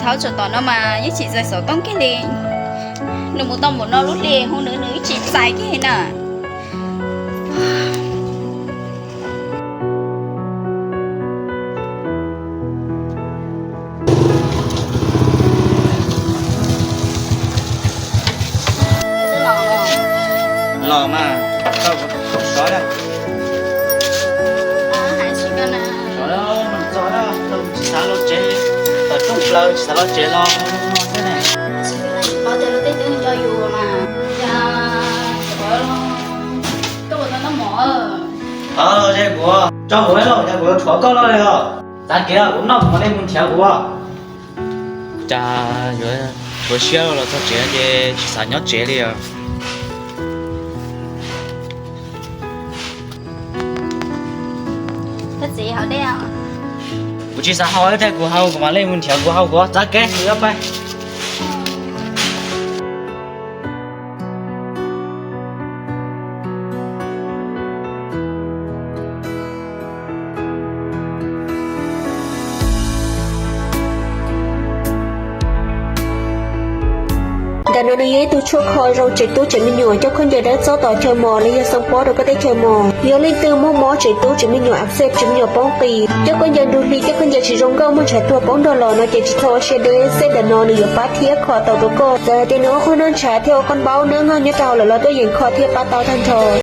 Qhov tseem tom no mas yeej tsis txais xov tooj kiag li. Nws mus tau npaum no lub hli hu nws, nws yeej tsis txais kiag na. Los mas, sov na. Sov, tsis xav los tsev, tawm rooj plaws tsis xav los tsev los no xwb ne. Tsis paub tias luag tej tub nco yus mas. Tso kuv, tso kuv los, cas kuv yuav tshuav koj loj li os. Txav kev os, kuv noj kuv mam li mus nrhiav kuv. Cas yuav tshuav siab los txog tsev ces tsis xav nyob tsev li os. Kuv tsis xav haus thiab, kuv haus kuv mam li mus nrhiav kuv haus kuv. Txav kev, kuv yuav pais. Ntawm no nws yog ib tug tshuaj kho zoo tsev tub tsev me nyuam, coj khaub ncaws dawb txob tos chaw mos los yog xoo pob rau koj teb chaws mos. Yog leej twg muaj mob tsev tub tsev me nyuam, ab xej tsev me nyuam poob qis, coj khaub ncaws nrug hli, coj khaub ncaws tsis zoo nkauj, muaj ntshav tuag poob nrog los no ces tsis txhob ua siab deb, xej ntawm no nws yuav pab thiab kho tau rau koj. Txawm hais tias nws ua qhov noj ntshav thiab ua qhov npaub nab ngog nyob rau hauv lawm los tuaj yeem kho thiab pab tau tag nrho.